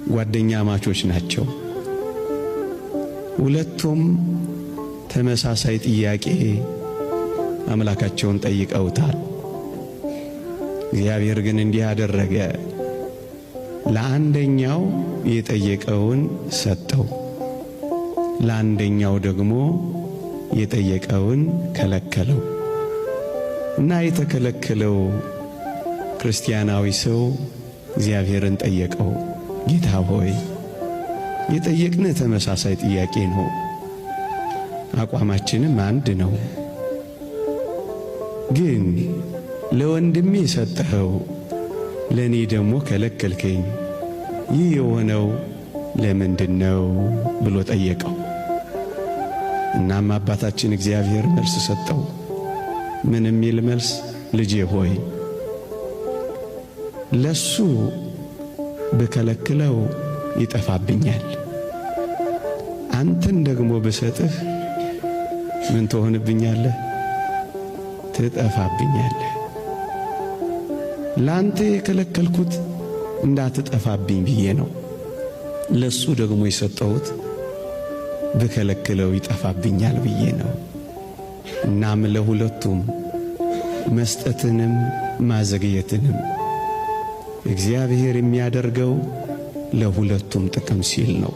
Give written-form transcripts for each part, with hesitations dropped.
ጓደኛማቾች ናቸው። ሁለቱም ተመሳሳይ ጥያቄ አምላካቸውን ጠይቀውታል። እግዚአብሔር ግን እንዲህ አደረገ። ለአንደኛው የጠየቀውን ሰጠው፣ ለአንደኛው ደግሞ የጠየቀውን ከለከለው። እና የተከለከለው ክርስቲያናዊ ሰው እግዚአብሔርን ጠየቀው። ጌታ ሆይ፣ የጠየቅንህ ተመሳሳይ ጥያቄ ነው፣ አቋማችንም አንድ ነው። ግን ለወንድሜ ሰጠኸው፣ ለእኔ ደግሞ ከለከልከኝ። ይህ የሆነው ለምንድን ነው ብሎ ጠየቀው። እናም አባታችን እግዚአብሔር መልስ ሰጠው። ምን የሚል መልስ? ልጄ ሆይ፣ ለሱ ብከለክለው ይጠፋብኛል፣ አንተን ደግሞ ብሰጥህ ምን ትሆንብኛለህ? ትጠፋብኛለህ። ላንተ የከለከልኩት እንዳትጠፋብኝ ብዬ ነው። ለሱ ደግሞ የሰጠሁት ብከለክለው ይጠፋብኛል ብዬ ነው። እናም ለሁለቱም መስጠትንም ማዘግየትንም እግዚአብሔር የሚያደርገው ለሁለቱም ጥቅም ሲል ነው።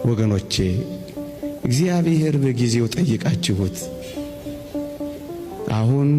ወገኖቼ፣ እግዚአብሔር በጊዜው ጠይቃችሁት አሁን